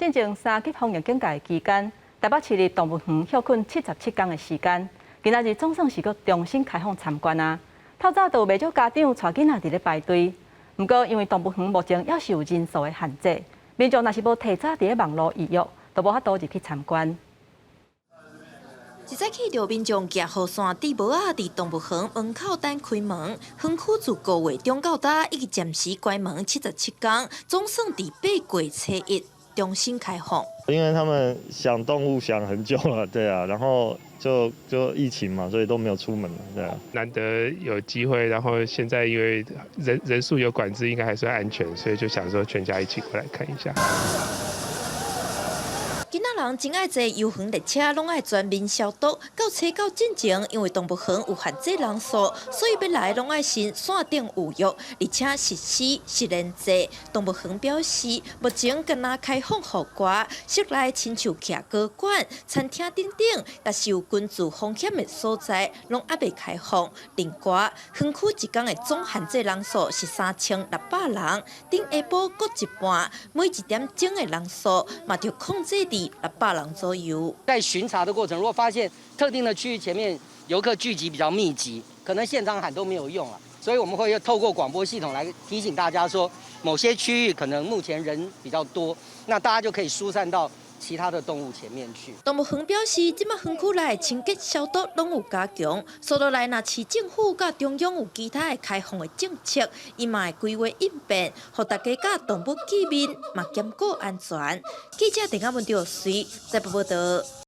進前三級防疫警戒期間，台北市立動物園歇睏77天的時間，今仔日總算是閣重新開放參觀啊！透早就有袂少家長帶囡仔佇咧排隊。毋過因為動物園目前猶是有人數的限制，民眾若是無提早佇咧網路預約，就無法度入去參觀。一早起就民眾舉雨傘、戴帽仔，佇動物園門口等開門。園區自五月中到今，已經暫時關門77天，總算佇8月初一重新開放。因為他們想動物想很久了，對啊，然後就疫情嘛，所以都沒有出門，對啊。難得有機會，然後現在因為人數有管制，應該還算安全，所以就想說全家一起過來看一下。囡仔人真愛坐遊園列車，攏愛全面消毒。到初九進前，因為動物園有限制人數，所以欲來攏愛先線頂預約，而且實施實聯制。動物園表示，目前干焦開放予外，室內親像徛高館、餐廳等等，若是有軍事風險的所在，攏猶未開放。另外，園區一工的總限制人數是3600人，頂下晡閣一半，每一點鐘的人數嘛著控制佇600人左右。在巡查的過程，如果發現特定的區域前面遊客聚集比較密集，可能現場喊都沒有用了，所以我們會透過廣播系統來提醒大家說，某些區域可能目前人比較多，那大家就可以疏散到其他的動物前面去。動物園表示，這擺園區內清潔消毒攏有加強，所落來若市政府佮中央有其他的開放的政策，伊嘛會規劃應變，予大家佮動物見面嘛兼顧安全。記者鄭阿文吊隨在報道。